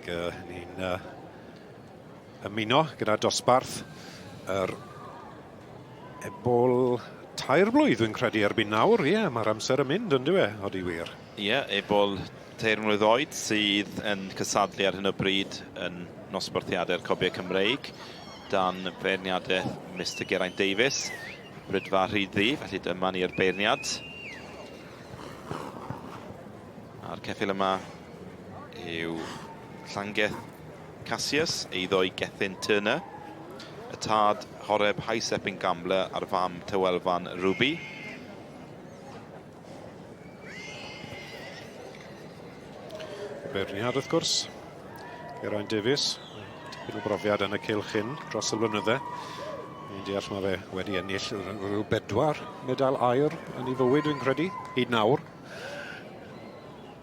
Ac uh, ni'n uh, ymuno gyda dosbarth yr ebol tair blwydd, dwi'n credu, erbyn nawr. Ie, yeah, mae'r amser yn mynd, yn dyw e, odi wir. Ie, yeah, ebol tair mlwydd oed sydd yn cysadlu ar hyn o bryd yn nosbarthiadau'r Cobiau Cymreig dan feirniadaeth Mister Geraint Davies, Brydfa Rhyd Ddu, felly dyma ni'r beirniad. A'r ceffyl yma yw Llangeth Cassius, eiddo i Gethin Turner, y tad Horeb High Stepping Gambler a'r fam Tywelfan Ruby. Y beirniad wrth gwrs, Geraint Davies, tipyn o brofiad yn y cylch hyn dros y blynydde. Ni'n deall mae fe wedi ennill rhyw bedwar medal aur yn ei fywyd, dwi'n credu, hyd nawr.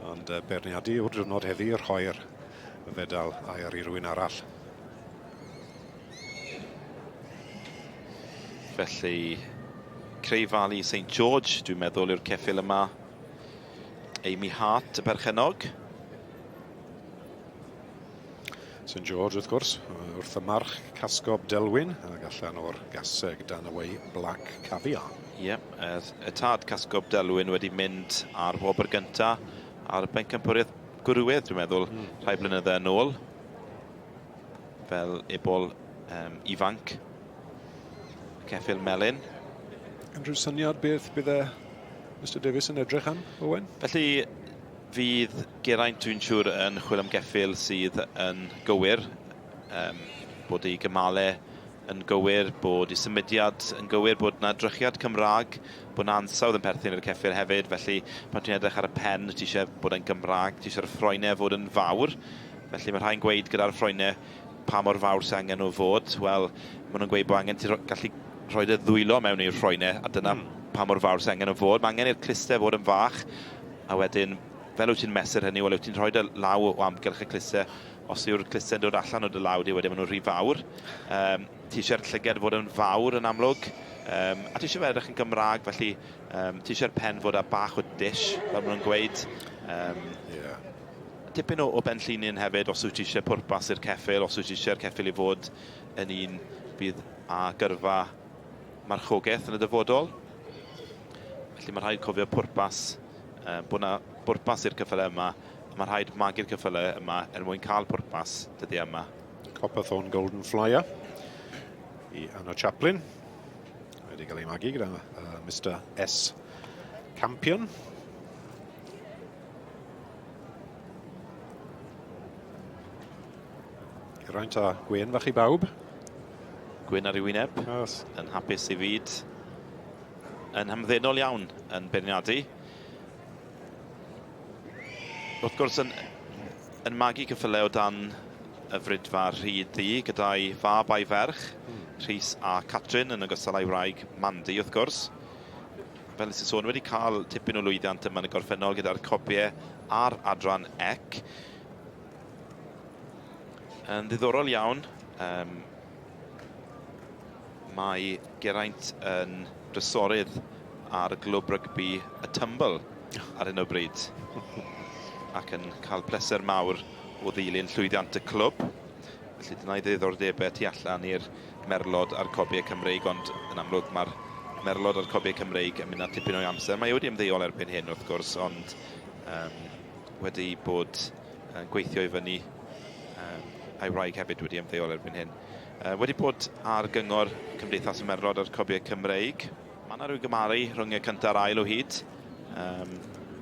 Ond beirniadu yw'r diwrnod heddi rhoi'r fedal aur i rywun arall. Felly, Cray Valley St George, dwi'n meddwl yw'r ceffyl yma. Amy Hart, y perchennog. St George, wrth gwrs, wrth y march Casgob Delwyn, ac allan o'r gaseg Danaway Black Caviar. Ie, yeah, y tad Casgob Delwyn wedi mynd ar wobr gynta ar bencampwriaeth gwrywedd, dwi'n meddwl, rhai blynydde yn ôl. Fel ebol um, ifanc. Ceffyl melyn. Unrhyw syniad beth bydde Mr Davies yn edrych am, Owen? Felly, fydd Geraint, dwi'n siŵr, yn chwilio am geffyl sydd yn gywir, um, bod ei gymalau yn gywir, bod ei symudiad yn gywir, bod yna drychiad Cymraeg, bod yna ansawdd yn perthyn i'r ceffyl hefyd, felly pan ti'n edrych ar y pen, ti eisiau bod e'n Gymraeg, ti eisiau'r ffroenau fod yn fawr, felly mae rhai'n gweud gyda'r ffroenau pa mor fawr sy'n angen nhw fod, wel, maen nhw'n gweud bod angen ti gallu rhoi dy ddwylo mewn i'r ffroenau, a dyna pa mor fawr sy'n angen nhw fod. Mae angen i'r clustau fod yn fach, a wedyn, fel wyt ti'n mesur hynny, wel, wyt ti'n rhoi dy law o amgylch y clustau, os yw'r clustau'n dod allan o dy law di, wedyn maen nhw'n rhy fawr. Um, ti eisiau'r llyged fod yn fawr yn amlwg, um, a ti eisiau fe edrych yn Gymraeg, felly um, ti eisiau'r pen fod â bach o dish, fel maen nhw'n gweud. Um, yeah. Tipyn o, o benllinyn hefyd, os wyt ti eisiau pwrpas i'r ceffyl, os wyt ti eisiau'r ceffyl i fod yn un fydd â gyrfa marchogaeth yn y dyfodol. Felly mae rhaid cofio pwrpas, uh, bod yna bwrpas i'r ceffylau yma, a mae rhaid magu'r ceffylau yma er mwyn cael pwrpas dyddiau yma. Copperthorn Golden Flyer i Anna Chaplin. Wedi cael ei magu gyda uh, Mr S. Campion. Geraint a Gwen fach i bawb. Gwyn ar ei wyneb. Yes. Yn hapus i fyd. Yn hamddenol iawn yn beirniadu. Wrth gwrs yn, yn magu cyffylau o dan y fridfa rhyd ddu gyda'i fab a'i ferch, mm. Rhys a Catrin, yn ogystal â'i wraig Mandy, wrth gwrs. Fel nes i sôn, wedi cael tipyn o lwyddiant yma yn y gorffennol gyda'r cobiau a'r adran ec. Yn ddiddorol iawn, um, mae Geraint yn drysorydd ar glwb rygbi y Tumble ar hyn o bryd ac yn cael pleser mawr o ddilyn llwyddiant y clwb. Felly dyna'i ddiddordebau tu allan i'r Merlod a'r Cobiau Cymreig, ond yn amlwg mae'r Merlod a'r Cobiau Cymreig yn mynd â tipyn o'i amser. Mae e wedi ymddeol erbyn hyn wrth gwrs, ond um, wedi bod yn gweithio i fyny, um, a'i wraig hefyd wedi ymddeol erbyn hyn. Uh, wedi bod ar gyngor Cymdeithas y Merlod a'r Cobiau Cymreig. Mae yna rhyw gymaru rhwng y cyntaf a'r ail o hyd. Um,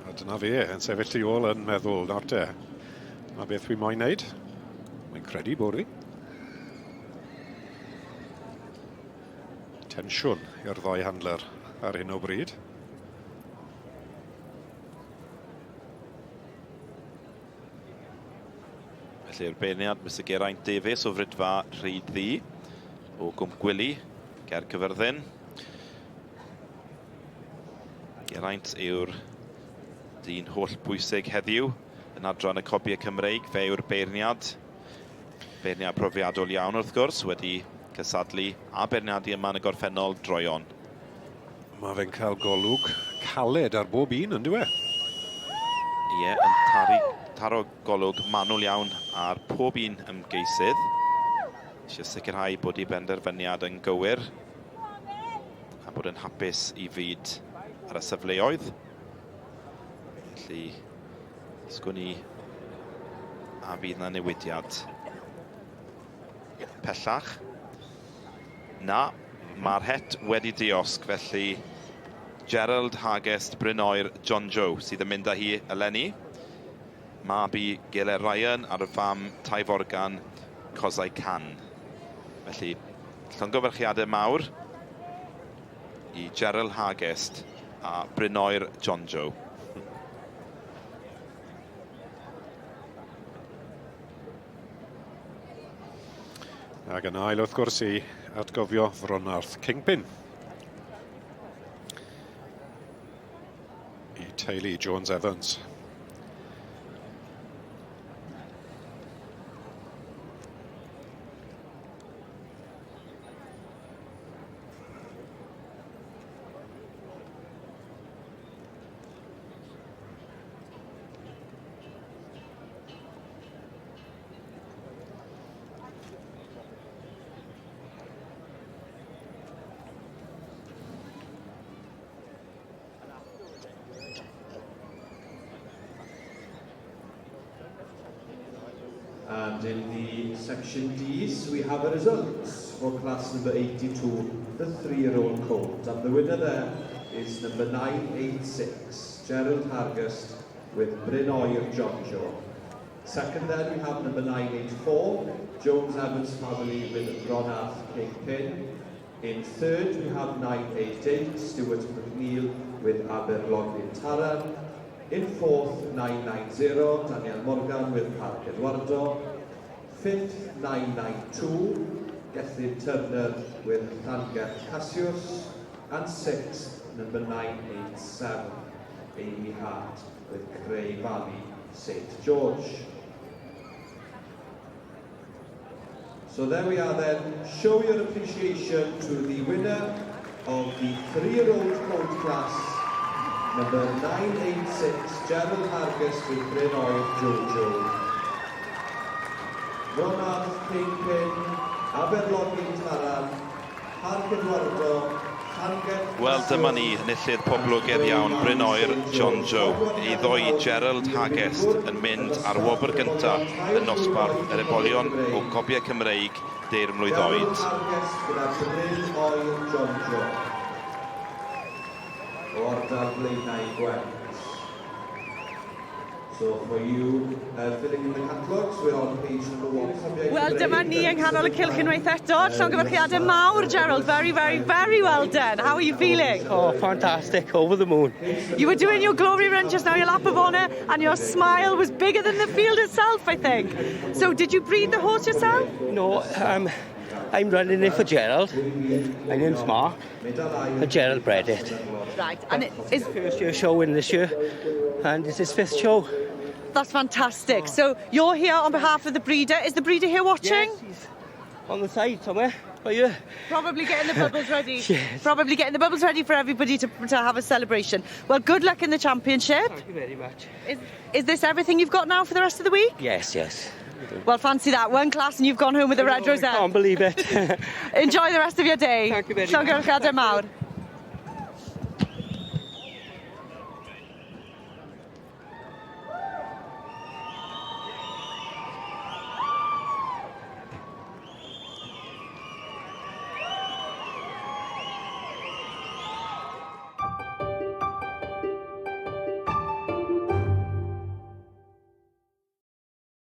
a dyna fe, yn sefyll tu ôl yn meddwl, nawr te, dyma beth fi moyn wneud. Mae'n credu bod fi. Tensiwn i'r ddoi handler ar hyn o bryd. Felly'r beirniad, Mister Geraint Davies o Fridfa Rhyd Ddu o Gwmgwili, ger Cyfyrddin. Geraint yw'r dyn holl bwysig heddiw yn adran y Cobiau Cymreig. Fe yw'r beirniad. Beirniad profiadol iawn wrth gwrs, wedi cysadlu a beirniadu yma yn y gorffennol droeon. Mae fe'n cael golwg caled ar bob un, yn dyw e? Ie, yn taru taro golwg manwl iawn ar pob un ymgeisydd. Eisiau sicrhau bod ei benderfyniad yn gywir a bod yn hapus i fyd ar y safleoedd. Felly, sgwn i a fydd na newidiad pellach. Na, mae'r het wedi diosg, felly Gerald Hargest Bryn Oer John Joe sydd yn mynd â hi eleni. Mab i Gele Ryan a'r fam Ty Forgan Cosau Can. Felly, llongyfarchiadau mawr i Gerald Hargest a Bryn Oer John Joe. Ac yn ail wrth gwrs i atgofio Fronarth Kingpin. I teulu Jones Evans. And in the section Ds, we have a results for class number 82, the 3-year-old colt. And the winner there is number 986, Gerald Hargest with Bryn Oer John Joe. Second then, we have number 984, Jones Evans family with Ronarth Kingpin. In third, we have 988, Stuart McNeil with Aberlogin Taran. In fourth, 990, Daniel Morgan with Parc Eduardo. Fifth, 992, Gethin Turner with Llangerth Cassius. And sixth, number 987, Amy Hart with Grey Valley St George. So there we are then. Show your appreciation to the winner of the 3-year-old colt class, number 986, Gerald Hargest with Bryn Oer Jojo. Ronald Kingpin, Aberlogin Taran, Parc Eduardo, Llangerth Wel, dyma ni, enillydd poblogaidd iawn, Bryn Oer John Joe. Ei ddoi Gerald Hargest yn mynd ar wobr gyntaf yn nosbarth yr ebolion o Gobiau Cymreig deir mlwydd oed. Gerald Hargest gyda Bryn Oer John Joe o ardal Blaenau Gwent. So for you filling in the catalogues, we're on page number 1. Wel, dyma ni yng nghanol y cylch unwaith eto. Llongyfarchiadau mawr, Gerald. Very, very, very well done. How are you feeling? Oh, fantastic. Over the moon. You were doing your glory run just now, your lap of honour, and your smile was bigger than the field itself, I think. So did you breed the horse yourself? No, I'm running it for Gerald. My name's Mark. And Gerald bred it. Right, and it is First year showing this year, and it's his fifth show. That's fantastic. So you're here on behalf of the breeder. Is the breeder here watching? Yes, he's on the side somewhere. By here. Probably getting the bubbles ready. Yes. Probably getting the bubbles ready for everybody to have a celebration. Well, good luck in the championship. Thank you very much. Is this everything you've got now for the rest of the week? Yes, yes. Well, fancy that. One class and you've gone home with a red I rosette. can't believe it. Enjoy the rest of your day. Thank you very much. Llongyfarchiadau mawr.